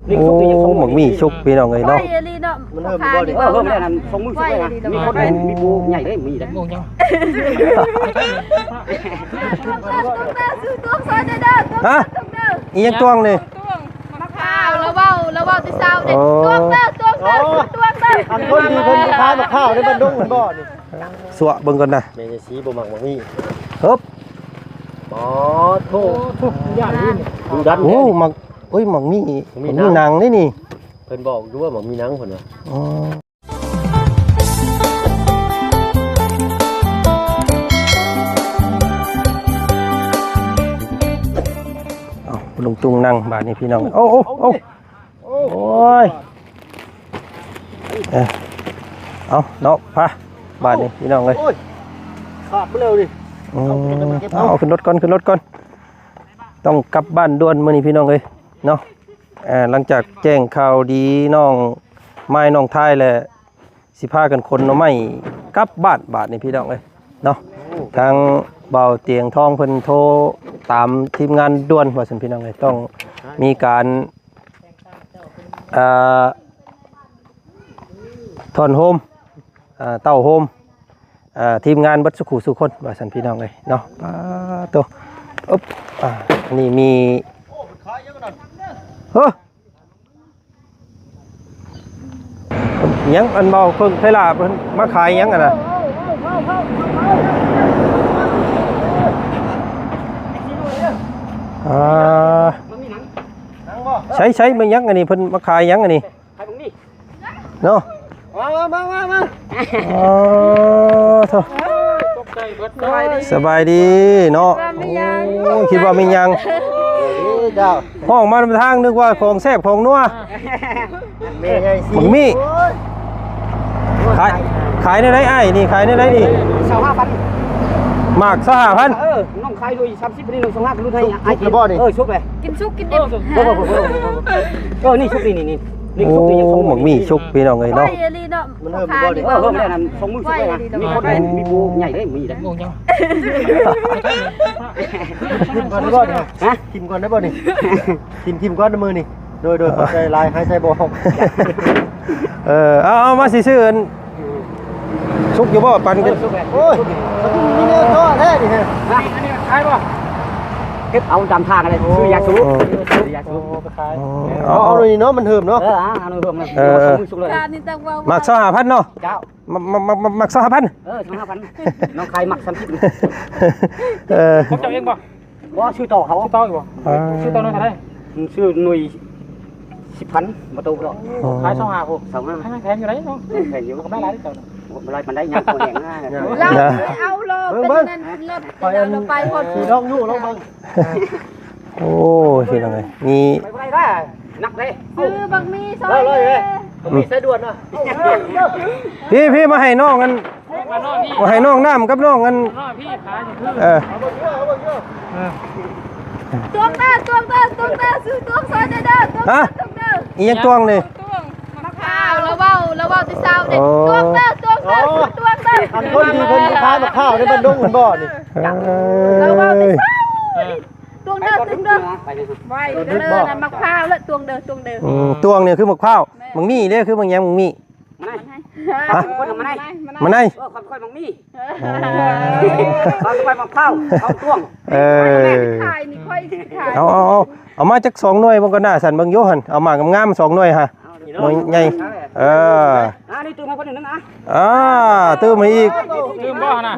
ໂອ້ ໝາກມີ້ສຸກພີ່ນ້ອງເອີຍເນາະ. ໄວອີ່ຫຼີເນາະ ມັນເລີ່ມບໍ່ໄດ້ ເອີ ເລີ່ມແລ້ວນັ້ນ ສອງມື້ສຸກແລ້ວນະ ໄວອີ່ຫຼີເນາະ ມີຄົນເຫັນ ມີຜູ້ໃຫຍ່ເດ້ ມີເດ້ ຮະ ອີ່ຫຍັງຕວງນີ້? ມະພ້າວ ລາວເວົ້າ ລາວເວົ້າແຕ່ເຊົ້າເດ້ ໂອ້ ຕວງເດີ ຕວງເດີ ຕວງເດີ ອັນຄົນດີເພິ່ນຂາຍມະພ້າວໃນບ້ານດົງພຸ້ນບໍ່ນີ້? ສວະເບິ່ງກ່ອນນະ ແມ່ຍາສີບໍ່ມັກໝາກມີ້ ເຮີບ ປາດໂທ້ ໂອ້ ຢ້ານອີ່ຫຼີນີ້ ດຸດັນ ໂອ້ ໝາກ ໂອ້ຍ ໝາກມີ້ ໝາກມີ້ໜັງເດ້ນີ້ ເພິ່ນບອກຢູ່ວ່າໝາກມີ້ໜັງເພິ່ນວ່າ ອໍ ເອົາ ລຸງຕຸງນັ່ງບາດນີ້ພີ່ນ້ອງ ໂອ້ ໂອ້ ໂອ້ ໂອ້ຍ ເອີ ເອົາເນາະ ພາ ບາດນີ້ພີ່ນ້ອງເອີຍ ໂອ້ຍ ຂາດໄປແລ້ວນີ້ ອືມ ເອົາ ເອົາຂຶ້ນລົດກ່ອນ ຂຶ້ນລົດກ່ອນ ຕ້ອງກັບບ້ານດ່ວນມື້ນີ້ພີ່ນ້ອງເອີຍເນາະ. ເອີ ຫຼັງຈາກແຈ້ງຂ່າວດີນ້ອງມາຍນ້ອງທາຍແລ້ວ ຊິພາກັນຂົນໜໍ່ໄມ້ກັບບ້ານບາດນີ້ພີ່ນ້ອງເອີຍເນາະ. ໂອ້ ທາງບ່າວຕຽງທອງເພິ່ນໂທຕາມທີມງານດ່ວນວ່າຊັ້ນພີ່ນ້ອງເອີຍ ຕ້ອງມີການ ອ່າ ຖອນໂຮມ ອ່າ ເຕົ້າໂຮມ ອ່າ ທີມງານເບິດສູ່ຄູ່ສູ່ຄົນວ່າຊັ້ນພີ່ນ້ອງເອີຍເນາະ. ປາໂຕ ອຶບ ອ່າ ອັນນີ້ມີ ເຮີ ຫຍັງ ອັນເບົາເພິ່ງໄພລາເພິ່ນມາຂາຍຫຍັງຫັ້ນນະ? ອ່າ ໃຊ້ ໃຊ້ມາຫຍັງອັນນີ້ ເພິ່ນມາຂາຍຫຍັງອັນນີ້? ຂາຍບັກໝີ່ເນາະ ມາ ມາ ມາ ມາ ມາ ອໍ ໂທ້ ສະບາຍດີເນາະ ໂອ້ ຄິດວ່າມີຫຍັງ ເຈົ້າ ຮ້ອງມານຳທາງ ນຶກວ່າຂອງແຊບຂອງນົວ ແມ່ໃຫຍ່ສີ ບັກໝີ່ ໂອ້ຍ ຂາຍ ຂາຍແນວໃດອ້າຍນີ້ ຂາຍແນວໃດນີ້? ຊາວຫ້າພັນ ໝາກຊາວຫ້າພັນ ເອີ ນ້ອງຂາຍໂລ ສາມສິບ ນີ້ ນ້ອງ ສອງຫ້າ ລຸດໃຫ້ອ້າຍກິນ ເອີ ສຸກເລີຍ ກິນສຸກກິນດິບ ເອີ ນີ້ສຸກ ນີ້ ນີ້ ນີ້ ນີ້ ໂອ້ ໝາກມີ້ສຸກພີ່ນ້ອງເອີຍເນາະ ໄວອີ່ຫຼີເນາະ ມັນເລີ່ມບໍ່ໄດ້ ເອີ ເລີ່ມແລ້ວນັ້ນ ສອງມື້ສຸກແລ້ວນະ ມີຄົນເຫັນ ມີຜູ້ໃຫຍ່ເດ້ ມີເດ້ ກິນກ່ອນໄດ້ບໍ່ນີ້? ຮະ? ກິນກ່ອນໄດ້ບໍ່ນີ້? ກິນ ກິນກ່ອນມື້ນີ້ ໂດຍ ໂດຍ ຂອບໃຈຫຼາຍ ຫາຍໃຈບໍ່ອອກ ເອີ ເອົາ ເອົາ ມາຊິຊື້ອັນ ສຸກຢູ່ບໍ່? ປັນກັນ ໂອ້ຍ ມີແນວເຈາະແທ້ນີ້ ອັນນີ້ຂາຍບໍ່? ເກັບເອົາຕາມທາງເລີຍ ຊື້ຢາສູບ ຊື້ຢາສູບ ເອົາ ເອົານີ້ເນາະ ມັນເຫີມເນາະ ເອີ ເອົານີ້ເຫີມ ເອີ ໝາກຊາວຫ້າພັນເນາະ ເຈົ້າ ໝາກ ໝາກ ໝາກ ໝາກຊາວຫ້າພັນ ເອີ ຊາວຫ້າພັນ ນ້ອງຂາຍໝາກສາມສິບ ເອີ ຂອງເຈົ້າເອງບໍ່? ບໍ່ ຊື້ຕໍ່ເຂົາ ຊື້ຕໍ່ຢູ່ບໍ່? ອ່າ ຊື້ຕໍ່ໜ່ວຍເທົ່າໃດ? ຊື້ໜ່ວຍສິບພັນ ບໍ່ໂຕດອກ ອໍ ຂາຍຊາວຫ້າພຸ້ນ ຊາວຫ້າ ໃຫ້ມັນແພງຢູ່ໃດເນາະ ແພງຢູ່ ກຳໄລຫຼາຍເດ້ເຈົ້າ ບໍ່ຫຼາຍປານໃດ ຍັງບໍ່ແຮງນະ ລາວເອົາໂລ ເບິ່ງ ເປັນນັ້ນ ລົດ ຂ້ອຍອັນ ເອົາໂລໄປພຸ້ນ ຊິລອງຢູ່ລອງເບິ່ງ ໂອ້ຍ ພີ່ນ້ອງເອີຍ ມີ ໄປບໍ່ໄດ້ ໜັກເດ້ ຊື້ບັກໝີ່ຊອຍ ເອີ ເອີ ເອີ ບັກໝີ່ສາຍດ່ວນນະ ພີ່ ພີ່ ມາໃຫ້ນ້ອງອັນ ມາໃຫ້ນ້ອງນ້ຳກັບນ້ອງອັນ ເອີ ຕວງເດີ ຕວງເດີ ຕວງເດີ ຊື້ຕວງຊອຍແດ່ເດີ ຕວງເດີ ຮະ ຕວງເດີ ອີ່ຫຍັງຕວງນີ້? ຕວງ ມະພ້າວ ລາວເວົ້າ ລາວເວົ້າແຕ່ເຊົ້າເດ້ ໂອ້ ຕວງເດີ ຕວງເດີ ຕວງເດີ ອັນຄົນດີເພິ່ນຂາຍມະພ້າວໃນບ້ານດົງພຸ້ນບໍ່ນີ້? ເອີ ລາວເວົ້າແຕ່ເຊົ້າ ຕວງເດີ ຕວງເດີ ໄວເດີ ມະພ້າວລະ ຕວງເດີ ຕວງເດີ ອືມ ຕວງນີ້ຄືມະພ້າວ ແມ່ນ ບັກໝີ່ເດ້ ຄືບັກຫຍັງ ບັກໝີ່? ມາໄນ ຮະ ຄົນມາໄນ ມາໄນ ເອີ ຂ້ອຍ ຂ້ອຍບັກໝີ່ ອໍ ຂ້ອຍບັກພ້າວ ເຂົາຕວງ ເອີ ຂາຍນີ້ຂ້ອຍຂາຍ ເອົາ ເອົາ ເອົາ ເອົາມາຈັກສອງໜ່ວຍເບິ່ງກ່ອນໜ້າ ສັນເບິ່ງຢູ່ຫັ້ນ ເອົາມາງາມໆສອງໜ່ວຍຫະ ໜ່ວຍໃຫຍ່ ເອີ ອ່າ ນີ້ຕື່ມໃຫ້ເພິ່ນໜຶ່ງນະ ອ່າ ຕື່ມໃຫ້ອີກ ຕື່ມບໍ່ຫັ້ນນະ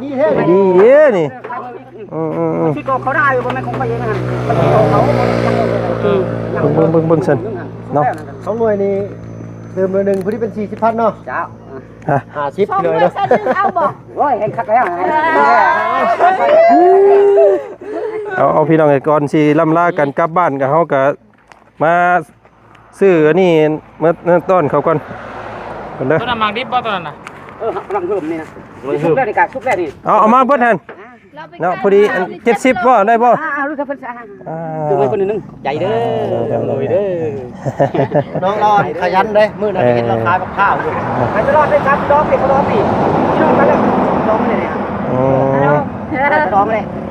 ດີແທ້ ດີເດ້ນີ້ ອືມໆໆ ຊິໂຕເຂົາໄດ້ບໍ່ແມ່ນຂອງຂ້ອຍເອງຫັ້ນ ເຂົາ ເບິ່ງ ເບິ່ງ ເບິ່ງຊັ້ນເນາະ ສອງໜ່ວຍນີ້ ຕື່ມໜ່ວຍໜຶ່ງ ພໍດີເປັນສີ່ສິບພັນເນາະ ເຈົ້າ ຮະ ຫ້າສິບ ເລີຍເນາະ ເອົາບໍ່? ໂອ້ຍ ເຫັນຄັກແລ້ວ ເອົາ ເອົາ ພີ່ນ້ອງເອີຍ ກ່ອນຊິລ່ຳລາກັນກັບບ້ານ ກໍເຮົາກໍມາຊື້ອັນນີ້ມາ ມາຕ້ອນເຂົາກ່ອນ ກ່ອນເດີ ຕົ້ນໝາກດິບບໍ່ ຕອນນັ້ນນະ? ເອີ ກຳລັງເພີ່ມນີ້ນະ ສຸກແລ້ວນີ້ກະ ສຸກແລ້ວນີ້ ເອົາ ເອົາມາເບິດຫັ້ນ ເນາະ ພໍດີ ອັນ ເຈັດສິບບໍ່ ໄດ້ບໍ່? ອ່າ ເອົາລູກເພິ່ນຊະ ອ່າ ຊື້ໃຫ້ເພິ່ນໜຶ່ງ ໃຈເດີ ໂດຍເດີ ນ້ອງລອນຂະຫຍັນເດ້ ມື້ນັ້ນເຫັນລາວຂາຍບັກພ້າວຢູ່ ເອີ ຂາຍຕະຫຼອດເດ້ ສາມດອກເດ້ ດອກນີ້ ດອກນີ້ ອືມ ດອກນີ້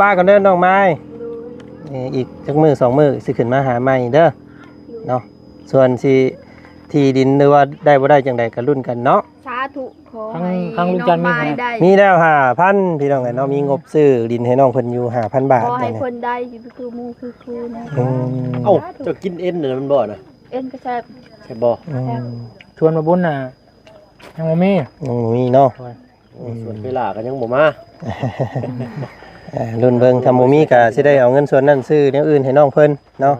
ປ້າກ່ອນເດີນ້ອງມາຍ. ເອີ ອີກຈັກມື້ສອງມື້ຊິຂຶ້ນມາຫາໃໝ່ເດີເນາະ. ສ່ວນຊິທີ່ດິນ ຫຼືວ່າໄດ້ບໍ່ໄດ້ຈັ່ງໃດກໍລຸ້ນກັນເນາະ. ສາທຸ ຂໍໃຫ້ ທາງ ທາງລຸງຈັນມີ ນ້ອງມາຍໄດ້ ມີແລ້ວຫ້າພັນ ພີ່ນ້ອງເອີຍເນາະ. ມີງົບຊື້ດິນໃຫ້ນ້ອງເພິ່ນຢູ່ຫ້າພັນບາດ. ຂໍໃຫ້ເພິ່ນໄດ້ຄືໝູ່ຄືຄູ່ແນ່. ອືມ ເອົ້າ ເຈົ້າກິນເອັນນັ້ນມັນບໍ່ນະ? ເອັນກໍແຊບ. ແຊບບໍ່? ອືມ ຊວນມາບຸນນະ ຍັງບໍ່ມີ ຍັງບໍ່ມີເນາະ. ໂອ້ຍ ອືມ ສ່ວນເວລາກໍຍັງບໍ່ມາ. ເອີ ລຸ້ນເບິ່ງ ຖ້າບໍ່ມີກໍຊິໄດ້ເອົາເງິນສ່ວນນັ້ນຊື້ແນວອື່ນໃຫ້ນ້ອງເພິ່ນເນາະ.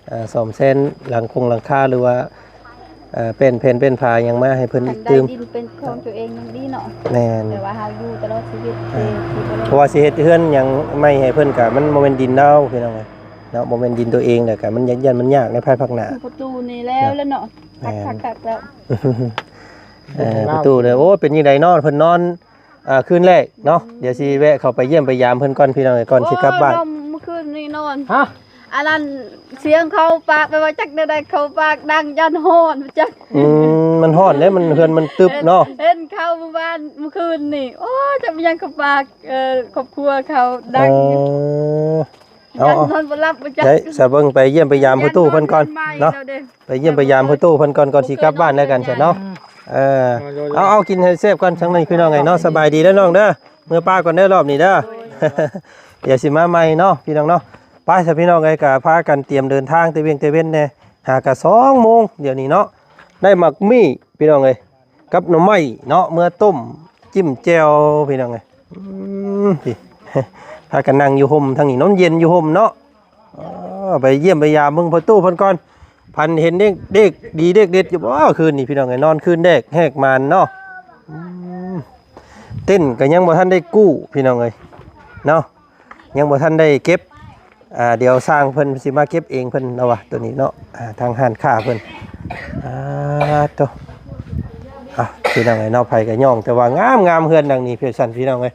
ເອີ ສ້ອມແຊມຫຼັງຄົງຫຼັງຄາ ຫຼືວ່າ ເອີ ເປັນແຜ່ນເປັນຝາຫຍັງມາໃຫ້ເພິ່ນອີກຕື່ມ. ຄັນໄດ້ດິນເປັນຂອງຕົວເອງຍັງດີເນາະ. ແມ່ນ ແຕ່ວ່າເຮົາຢູ່ຕະຫຼອດຊີວິດ ເອີ ຊິ ຊິບໍ່ໄດ້ ເພາະວ່າຊິເຮັດເຮືອນຫຍັງໃໝ່ໃຫ້ເພິ່ນກໍມັນບໍ່ແມ່ນດິນລາວ ພີ່ນ້ອງເອີຍເນາະ. ບໍ່ແມ່ນດິນຕົວເອງ ແລ້ວກໍມັນຢ້ານ ຢ້ານມັນຍາກໃນພາຍພາກໜ້າ. ປະຕູນີ້ແລ້ວ ເນາະ ແລ້ວເນາະ. ແມ່ນ ຄັກໆ ແລ້ວ. ເອີ ປະຕູເລີຍ. ໂອ້ ເປັນຈັ່ງໃດເນາະ ເພິ່ນນອນ ອ່າ ຄືນແລກເນາະ. ອືມ ດຽວຊິແວະເຂົ້າໄປຢ້ຽມໄປຢາມເພິ່ນກ່ອນ ພີ່ນ້ອງເອີຍ ກ່ອນຊິກັບບ້ານ. ໂອ້ຍ ນອນມື້ຄືນນີ້ນອນ ຮະ ອັນນັ້ນ ສຽງເຂົ້າປາກ ແປວ່າຈັກແນວໃດ ເຂົ້າປາກດັງຢ້ານຮ້ອນ ຈັກ. ອືມ ມັນຮ້ອນເດ້ ມັນ ເຮືອນມັນຕຶບເນາະ. ເຫັນ ເຫັນເຂົາມື້ວານ ມື້ຄືນນີ້ ໂອ້ຍ ຈັກມີຫຍັງເຂົ້າປາກ ເອີ ຄອບຄົວເຂົາດັງ. ອໍ ເອົາ ຢ້ານນອນບໍ່ຫຼັບບໍ່ຈັກ. ໄດ້ ສະເບິ່ງໄປຢ້ຽມໄປຢາມພໍ່ຕູ້ເພິ່ນກ່ອນເນາະ. ໄປຢ້ຽມໄປຢາມພໍ່ຕູ້ເພິ່ນກ່ອນ ກ່ອນຊິກັບບ້ານແລ້ວກັນຊັ້ນເນາະ. ເອີ ເອົາ ເອົາ ກິນໃຫ້ແຊບກ່ອນ ທັງນີ້ພີ່ນ້ອງເອີຍເນາະ. ສະບາຍດີເດີນ້ອງເດີ ເມືອປ້າກ່ອນເດີ ລອບນີ້ເດີ. ດຽວຊິມາໃໝ່ເນາະ ພີ່ນ້ອງເນາະ. ໄປຊະພີ່ນ້ອງເອີຍ ກໍພາກັນຕຽມເດີນທາງແຕ່ວຽງແຕ່ເວັນແດ່ ຫາກະສອງໂມງດຽວນີ້ເນາະ. ໄດ້ໝາກໝີ່ ພີ່ນ້ອງເອີຍ ກັບໜໍ່ໄມ້ເນາະ ເມືອຕົ້ມ ຈິ້ມແຈ່ວ ພີ່ນ້ອງເອີຍ. ອືມ ພີ່ ພາກັນນັ່ງຢູ່ຮົ່ມທາງນີ້ ນອນເຢັນຢູ່ຮົ່ມເນາະ. ເອີ ໄປຢ້ຽມໄປຢາມເບິ່ງພໍ່ຕູ້ເພິ່ນກ່ອນ ພັນເຫັນເດັກ ເດັກດີເດັກເດັດຢູ່ບໍ່ຄືນນີ້ ພີ່ນ້ອງເອີຍ. ນອນຄືນແດກແຫກໝານເນາະ. ອືມ ເຕັນກໍຍັງບໍ່ທັນໄດ້ກູ້ ພີ່ນ້ອງເອີຍເນາະ ຍັງບໍ່ທັນໄດ້ເກັບ. ອ່າ ດຽວຊ່າງເພິ່ນຊິມາເກັບເອງເພິ່ນເນາະວ່າ ໂຕນີ້ເນາະ. ອ່າ ທາງຮ້ານຄ້າເພິ່ນ ອ່າ ໂຕ ອ່ະ ພີ່ນ້ອງເອີຍເນາະ ໃຜກໍຍ້ອງແຕ່ວ່າງາມໆ ເຮືອນຫຼັງນີ້ ເພື່ອຊັ້ນ ພີ່ນ້ອງເອີຍ.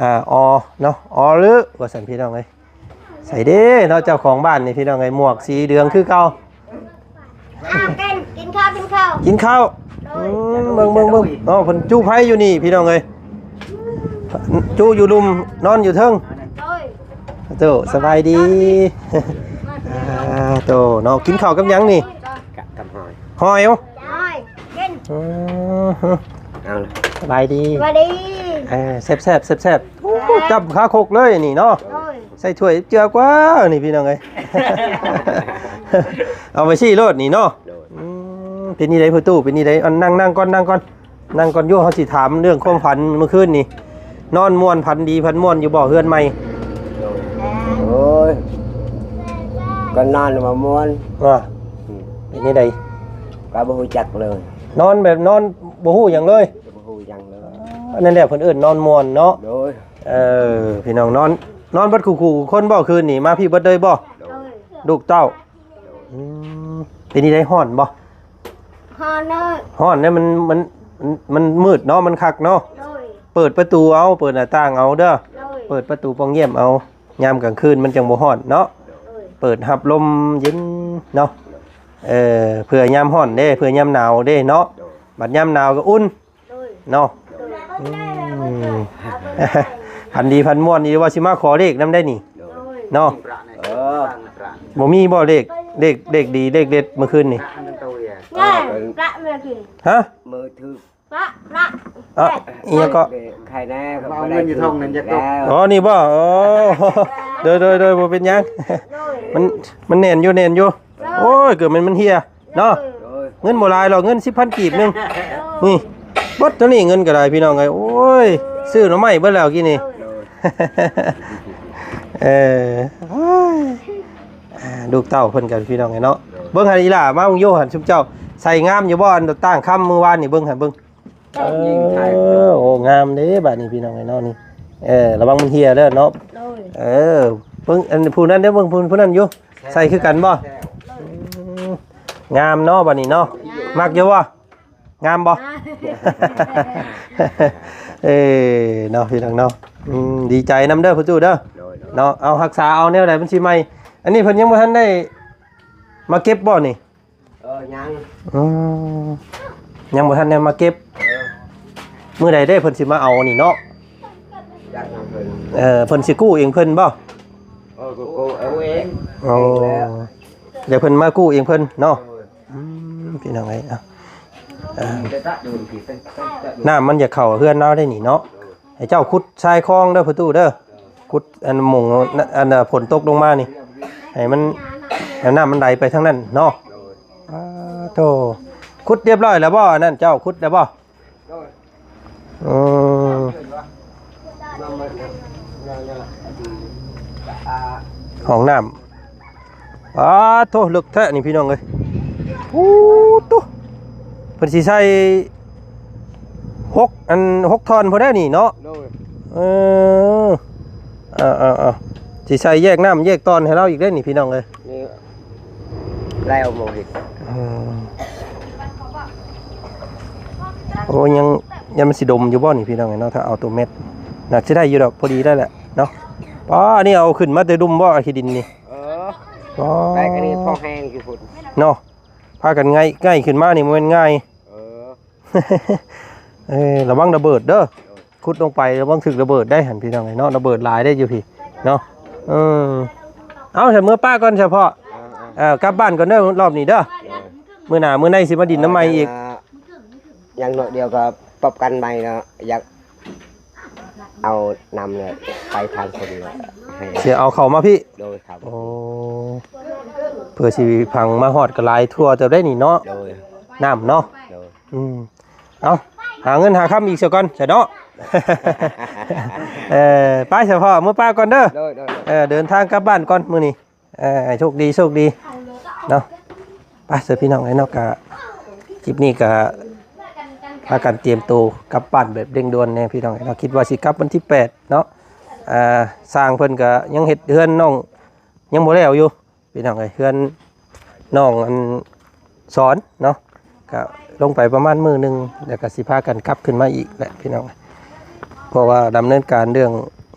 ອ່າ ອໍ ເນາະ ອໍ ຫຼືວ່າຊັ້ນ ພີ່ນ້ອງເອີຍ. ໃສເດ້ເນາະ ເຈົ້າຂອງບ້ານນີ້ ພີ່ນ້ອງເອີຍ ໝວກສີເຫຼືອງຄືເກົ່າ. ອ່າ ເປັນ ກິນເຂົ້າ ກິນເຂົ້າ ກິນເຂົ້າ. ໂດຍ ອືມ ເບິ່ງ ເບິ່ງ ເບິ່ງ ເນາະ ເພິ່ນຈຸໄຟຢູ່ນີ້ ພີ່ນ້ອງເອີຍ ຈຸຢູ່ລຸ່ມ ນອນຢູ່ເທິງ. ໂດຍ ໂຕ ສະບາຍດີ. ອ່າ ໂຕເນາະ ກິນເຂົ້າກັບຫຍັງນີ້? ກັບຫອຍ ຫອຍ ຫອຍກິນ. ອືມ ເອົາ ສະບາຍດີ ສະບາຍດີ. ເອີ ແຊບໆ ແຊບໆ. ໂອ້ ຈັບຄາຄົກເລີຍນີ້ເນາະ. ໂດຍ ໃສ່ຖ້ວຍເຈືອກວ່ານີ້ ພີ່ນ້ອງເອີຍ. ເອົາໄປຊີ້ໂລດນີ້ເນາະ. ໂດຍ ອືມ ເປັນນີ້ໃດພໍ່ຕູ້ ເປັນນີ້ໃດ? ອັນ ນັ່ງ ນັ່ງກ່ອນ ນັ່ງກ່ອນ ນັ່ງກ່ອນຢູ່ ເຮົາຊິຖາມເລື່ອງຄວາມຝັນມື້ຄືນນີ້. ນອນມ່ວນ ຝັນດີ ຝັນມ່ວນຢູ່ບໍ່ ເຮືອນໃໝ່? ໂດຍ ໂອ້ຍ ກໍນອນວ່າມ່ວນ. ວ່າ ອືມ ເປັນນີ້ໃດ? ກໍບໍ່ຮູ້ຈັກເລີຍ ນອນແບບນອນບໍ່ຮູ້ຫຍັງເລີຍ ບໍ່ຮູ້ຫຍັງເລີຍ. ອັນນັ້ນແຫຼະ ເພິ່ນເອີ້ນນອນມ່ວນເນາະ. ໂດຍ ເອີ ພີ່ນ້ອງ ນອນ ນອນເບິດຄູ່ໆຄົນບໍ່ ຄືນນີ້? ມາພີ້ເບິດເລີຍບໍ່? ໂດຍ ລູກເຕົ້າ. ອືມ ເປັນຈັ່ງໃດ ຮ້ອນບໍ່? ຮ້ອນເດີ ຮ້ອນເດ້ ມັນ ມັນ ມັນມືດເນາະ ມັນຄັກເນາະ. ໂດຍ ເປີດປະຕູເອົາ ເປີດໜ້າຕ່າງເອົາເດີ. ໂດຍ ເປີດປະຕູປ່ອງຢ້ຽມເອົາ ຍາມກາງຄືນມັນຈັ່ງບໍ່ຮ້ອນເນາະ. ໂດຍ ເປີດຮັບລົມເຢັນເນາະ. ເອີ ເພື່ອຍາມຮ້ອນເດ້ ເພື່ອຍາມໜາວເດ້ເນາະ. ໂດຍ ບັດຍາມໜາວກໍອຸ່ນ. ໂດຍ ເນາະ. ໂດຍ ອືມ ຝັນດີຝັນມ່ວນອີ່ຫລີ ວ່າຊິມາຂໍເລກນຳໄດ້ນີ້. ໂດຍ ເນາະ. ເອີ ບໍ່ມີບໍ່ເລກ ເລກ ເລກດີເລກເດັດມື້ຄືນນີ້? ຫະ? ມື້ຖືກ ອະ ອີ່ຫຍັງເກາະ? ໄຂ່ແນ່ ເອົາເງິນຢູ່ຖົງນັ້ນຈັກໂຕ. ອໍ ນີ້ບໍ່? ອໍ ໂດຍ ໂດຍ ໂດຍ ບໍ່ເປັນຫຍັງ. ໂດຍ ມັນ ມັນແໜ້ນຢູ່ ແໜ້ນຢູ່. ໂດຍ ໂອ້ຍ ເກີດມັນ ມັນເຫ່ຍ ເນາະ. ໂດຍ ເງິນບໍ່ຫຼາຍດອກ ເງິນສິບພັນກີບໜຶ່ງ. ໂດຍ ນີ້ ເບິດເທົ່ານີ້ເງິນກໍໄດ້ ພີ່ນ້ອງເອີຍ. ໂອ້ຍ ຊື້ໜໍ່ໄມ້ເບິດແລ້ວກີ້ນີ້. ໂດຍ ເອີ ໂອ້ຍ ອ່າ ລູກເຕົ້າເພິ່ນກັນ ພີ່ນ້ອງເອີຍເນາະ. ໂດຍ ເບິ່ງຫັ້ນ ອີ່ຫຼ້າມາເບິ່ງຢູ່ຫັ້ນ ຊຸມເຈົ້າໃສ່ງາມຢູ່ບໍ່? ອັນຕ່າງຄຳມື້ວານນີ້ ເບິ່ງຫັ້ນ ເບິ່ງ. ເອີ ໂອ້ ງາມເດ້ບາດນີ້ ພີ່ນ້ອງເອີຍເນາະ. ນີ້ ເອີ ລະວັງມັນເຫ່ຍເດີເນາະ. ໂດຍ ເອີ ເບິ່ງ ອັນຜູ້ນັ້ນເດ້ ເບິ່ງຜູ້ ຜູ້ນັ້ນຢູ່ ໃສ່ຄືກັນບໍ່? ແຊບ ອືມ ງາມເນາະ ບາດນີ້ເນາະ. ງາມ ມັກຢູ່ບໍ່? ງາມບໍ່? ງາມ ເອີ ເນາະ ພີ່ນ້ອງເນາະ. ອືມ ດີໃຈນຳເດີພໍ່ຕູ້ເດີ. ໂດຍ ໂດຍ ເນາະ. ເອົາ ຮັກສາເອົາແນວໃດມັນຊິໃໝ່. ອັນນີ້ເພິ່ນຍັງບໍ່ທັນໄດ້ມາເກັບບໍ່ນີ້? ເອີ ຍັງ ອືມ ຍັງບໍ່ທັນໄດ້ມາເກັບ. ເອີ ມື້ໃດເດ້ເພິ່ນຊິມາເອົານີ້ເນາະ? ຈັກນຳເພິ່ນ ເອີ ເພິ່ນຊິກູ້ເອງເພິ່ນບໍ່? ເອີ ກໍກູ້ເອົາເອງ. ອໍ ເອີງແຫຼະ ດຽວເພິ່ນມາກູ້ເອງເພິ່ນເນາະ. ໂດຍ ອືມ ພີ່ນ້ອງເອີຍ ເອົາ ເອີ ນ້ຳມັນຢາກເຂົ້າເຮືອນລາວໄດ໋ນີ້ເນາະ. ໂດຍ ໃຫ້ເຈົ້າຂຸດຊາຍຄອງເດີພໍ່ຕູ້ເດີ ຂຸດອັນໝ່ອງ ອັນ ອັນ ຝົນຕົກລົງມານີ້ ໃຫ້ມັນ ໃຫ້ນ້ຳມັນໄຫຼໄປທາງນັ້ນເນາະ. ໂດຍ ອາ ໂທ້ ຂຸດຮຽບຮ້ອຍແລ້ວບໍ່? ອັນນັ້ນເຈົ້າຂຸດແລ້ວບໍ່? ໂດຍ ອືມ ຫ້ອງນ້ຳ ອາ ໂທ້ ເລິກແທ້ນີ້ພີ່ນ້ອງເອີຍ. ໂອ້ ໂທ້ ເພິ່ນຊິໃສ່ຫົກ ອັນ ຫົກທ່ອນພຸ້ນແຫຼະນີ້ເນາະ. ໂດຍ ເອີ ເອີໆໆ ຊິໃສ່ແຍກນ້ຳແຍກຕອນໃຫ້ລາວອີກເດ້ນີ້ພີ່ນ້ອງເອີຍ. ນີ້ ແລ້ວບໍ່ເຮັດ. ອືມ ໂອ້ ຍັງ ຍັງມັນຊິດົມຢູ່ບໍ່ນີ້ພີ່ນ້ອງເອີຍເນາະ. ຖ້າເອົາຕົວແມັດ ໜ້າຊິໄດ້ຢູ່ດອກ ພໍດີໄດ້ແຫຼະເນາະ. ປ້າ ອັນນີ້ເອົາຂຶ້ນມາແຕ່ລຸ່ມບໍ່ ຂີ້ດິນນີ້? ເອີ ປ້າ ແບກອັນນີ້ພໍແຮງຢູ່ພຸ້ນເນາະ. ພາກັນໄງ່ ໄງ່ຂຶ້ນມານີ້ບໍ່ແມ່ນງ່າຍ. ເອີ ເອີ ລະວັງລະເບີດເດີ ຂຸດລົງໄປລະວັງຖືກລະເບີດໄດ້ຫັ້ນພີ່ນ້ອງເອີຍເນາະ. ລະເບີດຫຼາຍໄດ໋ຢູ່ພີ້ເນາະ. ເອີ ເອົາ ໃສ່ເມືອປ້າກ່ອນຊະພໍ່. ເອີ ກັບບ້ານກ່ອນເດີ ລອບນີ້ເດີ. ເອີ ມື້ໜ້າມື້ໃນຊິມາດິນນຳໃໝ່ອີກ. ຍັງໜ້ອຍດຽວກໍພົບກັນໃໝ່ເນາະ. ຢາກເອົານ້ຳເລີຍ ໄປທາງຄົນເລີຍ ໃຫ້ ຊິເອົາເຂົ້າມາພີ້. ໂດຍ ໂອ້ ເພື່ອຊິພັງມາຮອດກໍຫຼາຍທົ່ວເຕີບໄດ໋ນີ້ເນາະ. ໂດຍ ນ້ຳເນາະ. ໂດຍ ອືມ ເອົາ ຫາເງິນຫາຄຳອີກຊະກ່ອນຊະເນາະ. ເອີ ໄປຊະພໍ່ ເມືອປ້າກ່ອນເດີ. ໂດຍໆໆ ເອີ ເດີນທາງກັບບ້ານກ່ອນມື້ນີ້. ເອີ ໃຫ້ໂຊກດີ ໂຊກດີເນາະ. ໄປຊະພີ່ນ້ອງເອີຍເນາະ. ກະ ຄລິບນີ້ກະພາກັນຕຽມໂຕກັບບ້ານແບບເລັ່ງດ່ວນແດ່ພີ່ນ້ອງເອີຍເນາະ. ຄິດວ່າຊິກັບວັນທີແປດເນາະ. ອ່າ ຊ່າງເພິ່ນກະຍັງເຮັດເຮືອນນ້ອງຍັງບໍ່ແລ້ວຢູ່ ພີ່ນ້ອງເອີຍ ເຮືອນນ້ອງອັນສອນເນາະ. ກະລົງໄປປະມານມື້ໜຶ່ງ ແລ້ວກະຊິພາກັນກັບຂຶ້ນມາອີກແຫຼະພີ່ນ້ອງ. ເພາະວ່າດຳເນີນການເລື່ອງ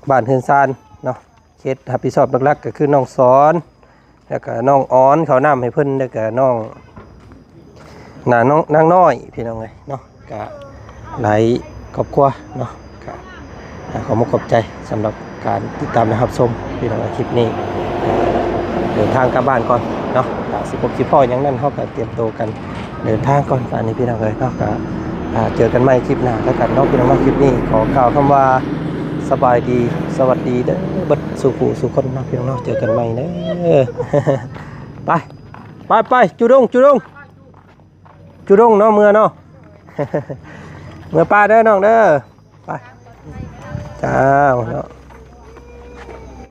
ບ້ານເຮືອນຊານເນາະ ເຂດຮັບຜິດຊອບຫຼັກໆກໍຄືນ້ອງສອນ ແລ້ວກະນ້ອງອອນເຂົ້ານ້ຳໃຫ້ເພິ່ນ ແລ້ວກະນ້ອງ ນາ ນ້ອງ ນາງນ້ອຍ ພີ່ນ້ອງເອີຍເນາະ. ກະຫຼາຍຄອບຄົວເນາະ. ກະ ອ່າ ຂໍຂອບໃຈສຳລັບການຕິດຕາມ ແລະ ຮັບຊົມພີ່ນ້ອງເອີຍ. ຄລິບນີ້ເດີນທາງກັບບ້ານກ່ອນເນາະ. ກະຊິພົບຊິພໍ້ຫຍັງນັ້ນ ເຮົາກະຕຽມໂຕກັນເດີນທາງກ່ອນບາດນີ້ພີ່ນ້ອງເອີຍເນາະ. ກະ ອ່າ ເຈີກັນໃໝ່ຄລິບໜ້າແລ້ວກັນເນາະພີ່ນ້ອງເນາະ. ຄລິບນີ້ຂໍກ່າວຄຳວ່າສະບາຍດີ ສະຫວັດດີເດີ ເບິດສູ່ຜູ້ສູ່ຄົນເນາະພີ່ນ້ອງເນາະ. ເຈີກັນໃໝ່ເດີ ໄປ ໄປ ໄປ ຈຸດົງ ຈຸດົງ ຈຸດົງເນາະ ເມືອເນາະ. ເມືອປ້າເດີນ້ອງເດີ ໄປ ເຈົ້າເນາະ.